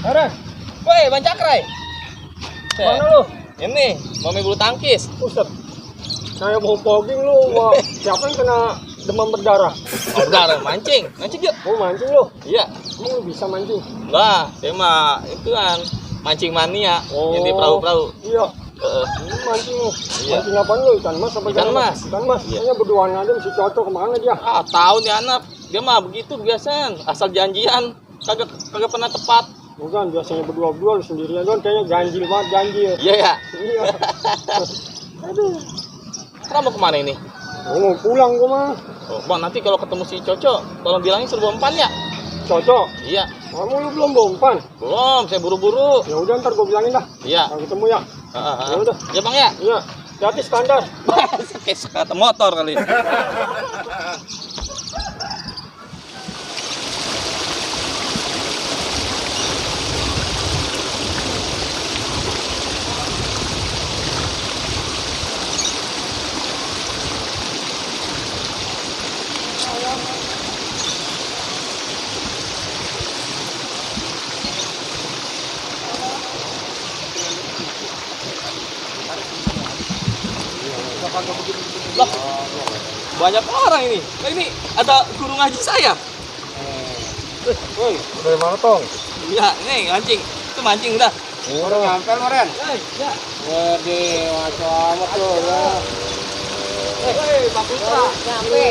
Aren, Woi, Bang Cakrai. mana lu? Ini, mau main bulu tangkis. Buset, saya mau jogging lu. Wah, siapa yang kena demam berdarah? Oh, udah, mancing. Mancing yuk. Mau mancing lu? Iya. Emang lu bisa mancing? Enggak, saya mah itu kan mancing mania. Yang di perahu-perahu. Iya. Heeh. Mancing lu. Iya. Mancing apaan lu? Ikan mas apa Ikan mas. Ikan mas. Iya. Kayaknya berduaan aja mesti cocok kemana dia? Ah, tahu nih anak. Dia mah begitu biasanya. Asal janjian, kagak pernah tepat. Bukan, biasanya berdua-dua lu sendirian doang. Kayaknya ganjil banget, ganjil. Iya ya. Iya. Aduh. Kamu mau kemana ini? Mau pulang gua mah. Oh, Bang, nanti kalau ketemu si Coco, tolong bilangin suruh bawa umpan ya. Cocok. Iya. Kamu lu belum bawa umpan? Belum, saya buru-buru. Ya udah ntar gua bilangin dah. Iya. Kalau ketemu ya. Ya udah. Ya Bang ya. Iya. Hati standar. Kayak kata motor kali. Loh, banyak orang ini. Nah, ini ada guru ngaji saya. Woi, dari mana tong? Iya, nih mancing. Itu mancing udah. Udah nyampe Loren. Ya. Waduh, macam amat lo ya. Pak Putra. Nyampe.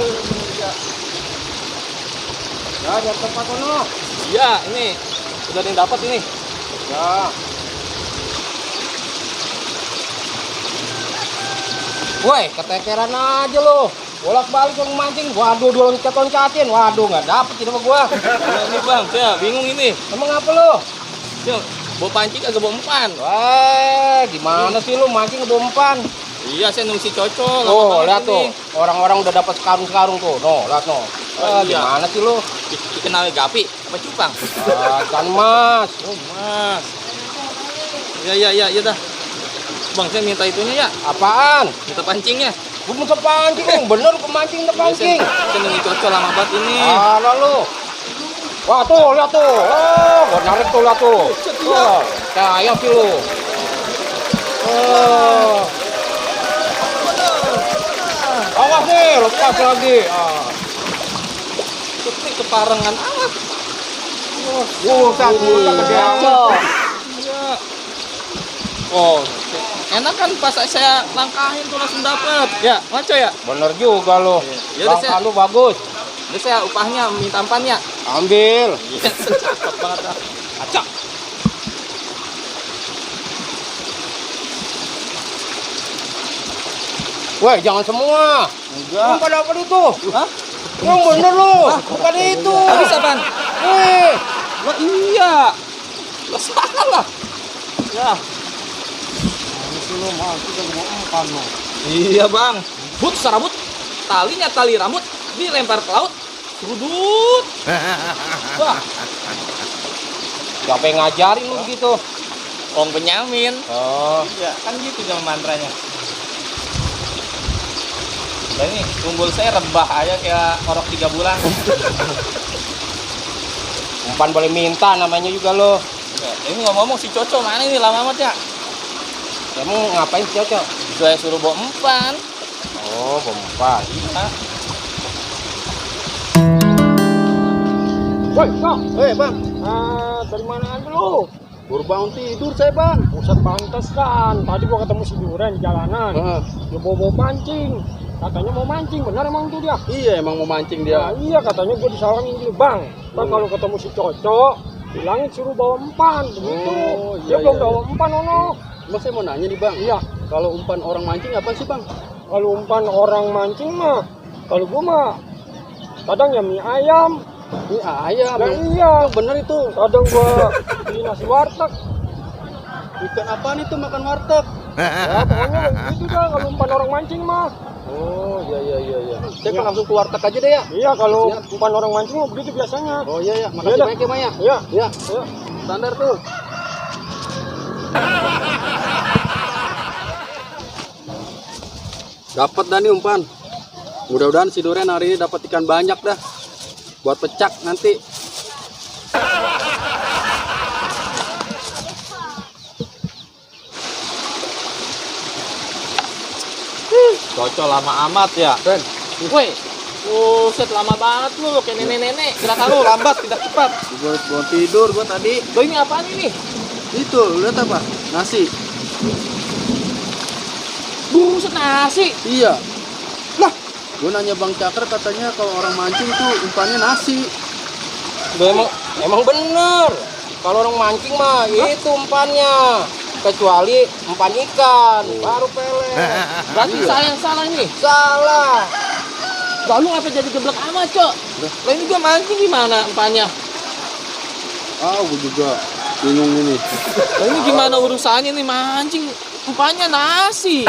Ya, di tempat sono. Iya, ini udah ada yang dapat ini. Ya. Woi, keteteran aja lo. Bolak-balik lo mancing. Waduh, dua loncat-loncatin. Waduh, nggak dapet ini sama gua. Nah, ini Bang, saya bingung ini. Emang apa lo? Yuk, bawa pancing agak bawa umpan. Wah, gimana sih lo mancing bawa umpan? Iya, saya nunggu si Coco. lama Tuh, banget lihat ini. tuh. Orang-orang udah dapat sekarung-sekarung tuh. No, lihat no. Oh, iya. Gimana sih lo? Dikenal gapi apa cupang? Kan mas. Oh, Mas. Iya dah. Bang, saya minta itunya ya. Apaan? Minta pancingnya. Gue mau pancing, yang bener gue mancing udah pancing. Saya nunggu Coco lama banget ini. Alah lu. Wah tuh, lihat tuh. Oh, gue narik tuh, lihat tuh. Oh, kayak sih lu. Oh. Awas nih, lepas lagi. Ini keparengan amat. Buset, gede amat. Iya. Oh, enak kan pas saya langkahin tuh langsung dapet. Ya, ngaco ya? Bener juga lu. Ya udah, Langkah lu bagus. Ini saya upahnya minta umpannya. Ambil. Iya, cakep banget dah. Acak. Woi, jangan semua. Enggak. Yang pada apa itu? Hah? Yang bener lu, bukan itu. Habis apaan? Wih. Wah, iya. Lah salah. Ya. Iya bang, but serabut, talinya tali rambut, dilempar ke laut, sudut. Wah, Siapa yang ngajarin lu gitu? Om Benyamin. Oh, Iya, kan gitu sama mantranya. Dan ini umbul saya rebah aja kayak orok 3 bulan. umpan boleh minta namanya juga lo. Ya, ini ngomong si Coco mana ini lama amat ya? Kamu ngapain sih Cocok? Saya suruh bawa umpan. Oh, umpan. Iya. Woi, Kak. Bang, Dari mana aja lu? baru bangun tidur saya bang. Pusat pantas kan. Tadi gua ketemu si Duren di jalanan. Dia bawa pancing. Katanya mau mancing, benar emang tuh dia? Iya emang mau mancing Nah, dia. iya katanya gua disalangin dulu, Bang. Ntar kalau ketemu si Cocok, bilangin suruh bawa umpan, begitu. Oh, Dia iya, belum iya, bawa umpan, ono. Mas saya mau nanya nih bang. Iya, Kalau umpan orang mancing apa sih bang? kalau umpan orang mancing mah, kalau gua mah kadang ya mie ayam. Ini ayam. Nah, iya, Bener itu. kadang gua beli nasi warteg. Ikan apaan itu makan warteg? Ya, pokoknya gitu dah kalau umpan orang mancing mah. Oh iya. Saya Iya. langsung ke warteg aja deh ya. Iya, kalau Siap. umpan orang mancing mah begitu biasanya. Oh iya. Iya Makasih dah. banyak ya Maya. Iya, Iya. iya. Standar tuh. Dapat dah nih umpan. Mudah-mudahan si Duren hari ini dapat ikan banyak dah. Buat pecak nanti. Cocok lama amat ya. Ren, Woi, buset lama banget lu kayak nenek-nenek. Gerakan lu lambat, tidak cepat. gua tidur gua tadi. Lo ini apaan ini? Itu, lihat apa? Nasi. Buset nasi. Iya. Lah, gua nanya Bang Cakra katanya kalau orang mancing tuh umpannya nasi. Loh, emang bener. Kalau orang mancing mah itu umpannya. Kecuali umpan ikan, baru pelet. Berarti saya yang salah nih. Salah. Lalu ngapa jadi geblek amat, Cok? Lo ini gua mancing gimana umpannya? Ah, gua juga bingung ini. Lo ini gimana urusannya nih mancing? Umpannya nasi.